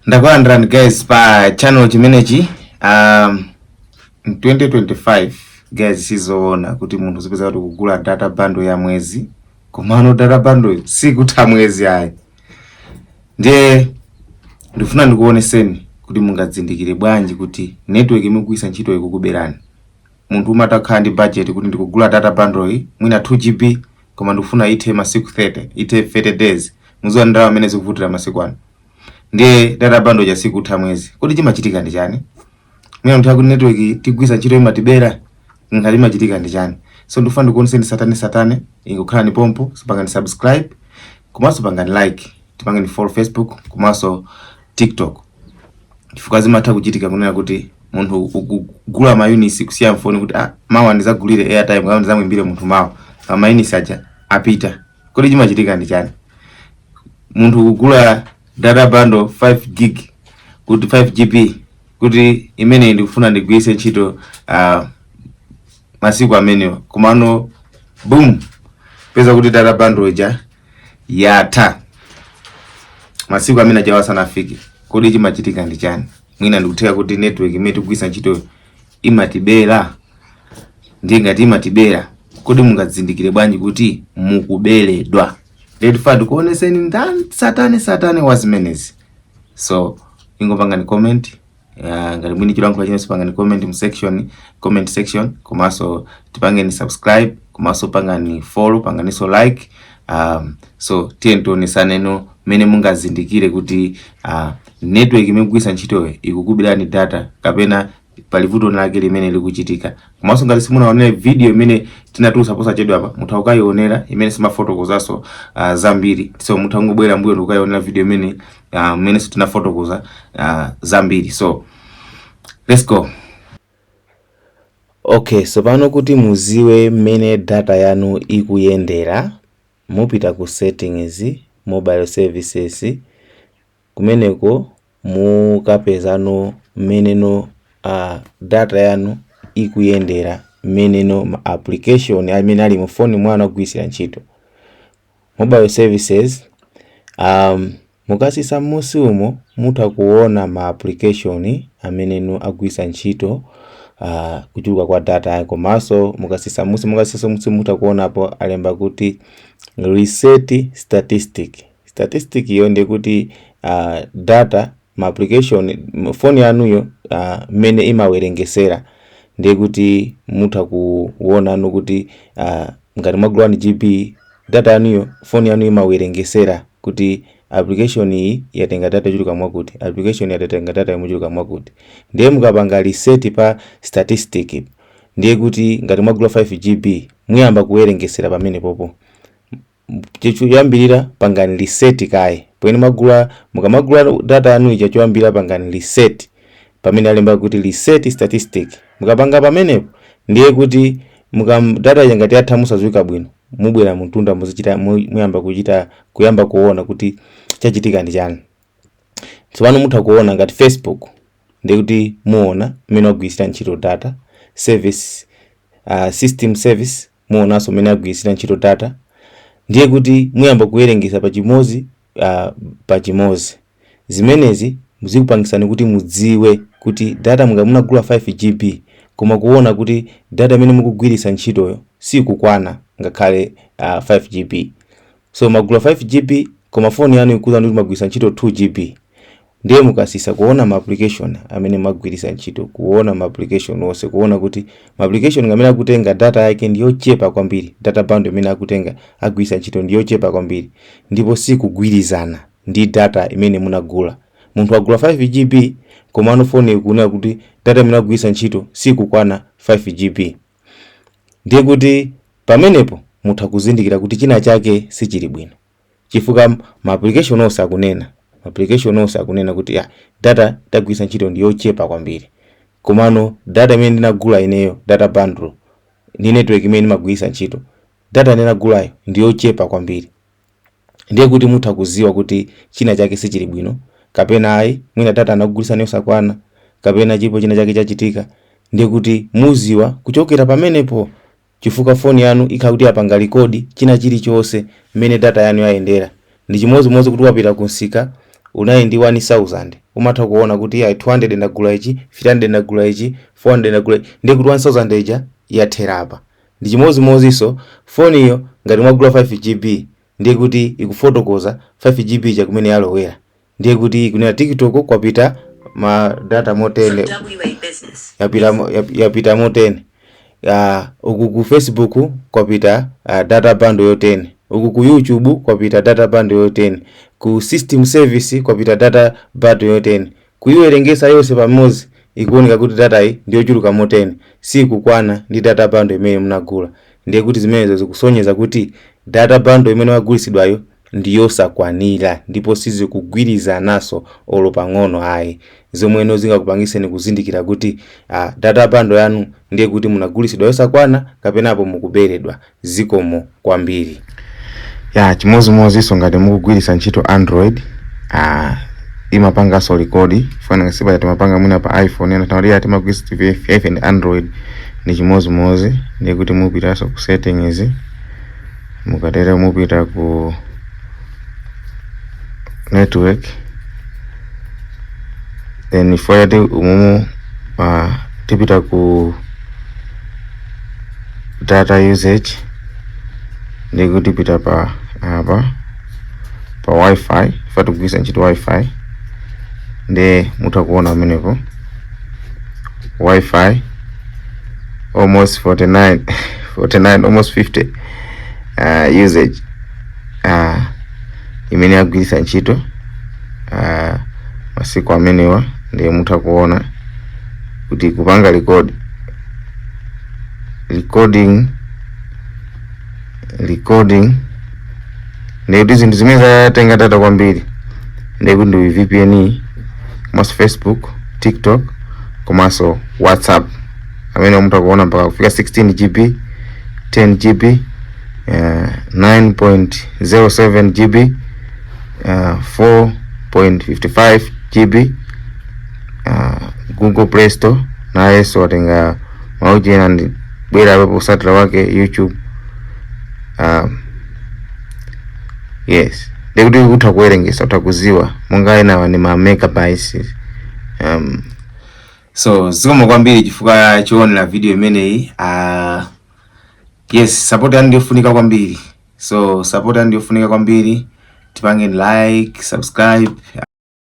Ndakulandirani guys pa channel chimenechi. 2025 guys, sizoona kuti munthu zipeza kuti kugula data bundle ya mwezi, komano data bundle sikutha mwezi ayi. Ndiye ndifuna ndikuoneseni kuti mungadzindikire bwanji kuti network imugwisa ntchito ikukuberani. Munthu umatakhala ndi budget kuti ndikugula data bundle iyi mwina 2 GB, koma ndikufuna ithe masiku 30, ithe 30 days. Muziwa ndalama amene zikuvutira masiku ano. Ndiye data bundle ja sikutha mwezi, kodi chimachitika ndi chani? Mwina munthu akuti network tigwisa ntchito imatibera, ngati imachitika ndi chani? So ndikufuna ndikuoneseni satane satane. Ingokhala ni pompo, so pangani subscribe, komanso pangani like, tipangani follow Facebook komanso TikTok, chifukwa zimatha kuchitika kunena kuti munthu ukugula ma units, kusiya mfoni kuti ah, mawa ndizagulire airtime kapena ndizamwimbire munthu mawa, pa ma units aja apita. Kodi chimachitika ndi chani? Munthu kugula data bundle 5 gig, kuti 5 GB, kuti imene ndikufuna ndigwiritse ntchito masiku amenewa, komano boom, peza kuti data bundle ija yatha masiku amene aja wasanafike. Kodi chimachitika ndi chani? Mwina ndikutheka kuti network imene tikugwiritsa ntchito imatibera. Ndiye ngati imatibera, kodi mungadzindikire bwanji kuti mukuberedwa? Ndifuna ndikuoneseni ndani satane satane wa zimenezi. So ingopangani comment ngati mwini chilankhula chinenso, pangani comment mu section, comment section, komanso tipangeni subscribe, komanso pangani follow, panganiso like. So tiye tionesaneno mmene mungazindikire kuti network imene mugwiritsa ntchitoyo ikukuberani data kapena pali vuto lake limene likuchitika. Komanso ngati simunaonere video imene tinatulutsa posachedwa apa, mutha kukayionera, imene simafotokozanso zambiri. So mutha kungobwera mbuyo ndikukayionera video imene imene tinafotokoza zambiri. So let's go. Okay, so pano kuti muziwe mmene data yanu ikuyendera, mupita ku settings, mobile services. Kumeneko mukapezano mmeneno data yanu ikuyendera, mmeneno ma application amene ali mu phone mwanu akugwirisira ntchito. Mobile services, mukasisa m'musi umo, mutha kuona ma application ameneno agwiritsa ntchito kuchuluka kwa data yake. Komanso mukasisa musi mutha kuonapo alemba kuti reset statistic. Statistic iyo ndiye kuti data ma application phone yanuyo mmene imawerengesera. Ndiye kuti mutha kuonano kuti ngati mwagula 1 GB data yanuyo, phone yanu imawerengesera kuti application iyi yatenga data yochuluka mwakuti, application yatenga data yochuluka mwakuti. Ndiye mukapanga reset pa statistic, ndiye kuti ngati mwagula 5 GB, muyamba kuwerengesera pamene popo. Choyambirira pangani reset kaye pamene mwagula. Mukamagula data yanu ija, choyambira pangani reset pamene alemba kuti reset statistic. Mukapanga pamenepo, ndiye kuti data ija ngati yatha musadziwika bwino, mubwera mutunda muzichita muyamba kuchita kuyamba kuona kuti chachitika ndi chani. Tsopano mutha kuona ngati Facebook, ndiye kuti muona mmene wagwirisira ntchito data service, system service, muonanso mmene agwirisira ntchito data. Ndiye kuti muyamba kuwerengesa pachimozi pachimozi. Zimenezi zikupangisani kuti mudziwe kuti data munga munagula 5 GB, koma kuona kuti data imene mukugwiritsa ntchitoyo sikukwana ngakhale 5 GB. So magula 5 GB, koma foni yanu ikuza kuti magwiritsa ntchito 2 GB. Ndiye mukasisa kuona ma application amene magwiritsa ntchito, kuona ma application onse, kuona kuti ma application amene akutenga data yake ndi yochepa kwambiri, data bundle imene akutenga agwiritsa ntchito ndi yochepa kwambiri, ndipo sikugwirizana ndi data imene munagula. Munthu agula 5 GB, komano foni ikunena kuti data imene agwiritsa ntchito sikukwana 5 GB. Ndiye kuti pamenepo mutha kuzindikira kuti china chake sichili bwino, chifukwa ma application onse akunena, ma application onse akunena kuti ya data tagwiritsa ntchito ndi yochepa kwambiri, komano data imene ndinagula ineyo, data bundle ndi network imene ndimagwiritsa ntchito, data ndinagulayo ndi yochepa kwambiri. Ndiye kuti mutha kuziwa kuti china chake sichili bwino, kapena ayi, mwina data anakugulitsani yosakwana, kapena chilipo china chake chachitika. Ndiye kuti muziwa kuchokera pamenepo, chifukwa foni yanu ikhala kuti yapanga record china chilichonse mmene data yanu yayendera. Ndi chimodzimodzi kuti wapita kunsika, unali ndi 1000. Umatha kuona kuti ayi, 200 ndagula ichi, 300 ndagula ichi, 400 ndagula ichi, ndiye kuti 1000 ija yathera apa. Ndi chimozimozinso foniyo, ngati mwagula 5 GB, ndiye kuti ikufotokoza 5 GB ija kumene yalowera. Ndiye kuti kunena TikTok kwapita ma data motene. From WA Business. Yapita motene. Uku ku Facebook kwapita data bundle yotene, uku ku YouTube kwapita data bundle yotene, ku system service kwapita data bundle yotene. Kuiwerengesa yonse pamodzi, ikuoneka kuti data iyi ndiyochuluka motene, sikukwana ndi data bundle imene munagula. Ndiye kuti zimenezo zikusonyeza kuti data bundle imene wagulitsidwayo ndiyosakwanira, ndipo sizikugwirizanaso olo pang'ono ayi, zomweno zingakupangiseni kuzindikira kuti data bundle yanu ndiye kuti munagulitsidwa yosakwana kapenapo mukuberedwa. Zikomo kwambiri. Ya, chimozimozinso ngati mukugwiritsa ntchito Android, imapanganso record. Fana sipa timapanga mwina pa iPhone ena tamaliya timagwiritsa TV and Android ndi chimozimozi. Ndiye kuti mupitanso ku settings, mukatere mupita ku network, then ifo umumu tipita ku data usage. Ndiye kuti pita pa apa pa WiFi, ifa tikugwiritsa ntchito WiFi. Ndiye mutha kuona pamenepo WiFi almost 49, 49, almost 50 usage imene yagwiritsa ntchito masiku amenewa. Ndiye mutha kuona kuti kupanga record, recording, recording. Ndiye kuti zinthu zimene zatenga data kwambiri ndiye kuti ndi VPN, komanso Facebook, TikTok, komanso WhatsApp, amene mutha kuona mpaka kufika 16 GB, 10 GB, 9.07 GB, 4.55 GB. Google Play Store nayenso watenga maujena ndi bwera apapo kusatira wake YouTube. Yes, ndikuti utha kuwerengesa, utha kuziwa monga enawa ndi ma megabytes. So zikomo kwambiri chifukwa choonera video imeneyi. Yes, support yanu ndiyofunika kwambiri. So support yanu ndiyofunika kwambiri. Tipange like, subscribe.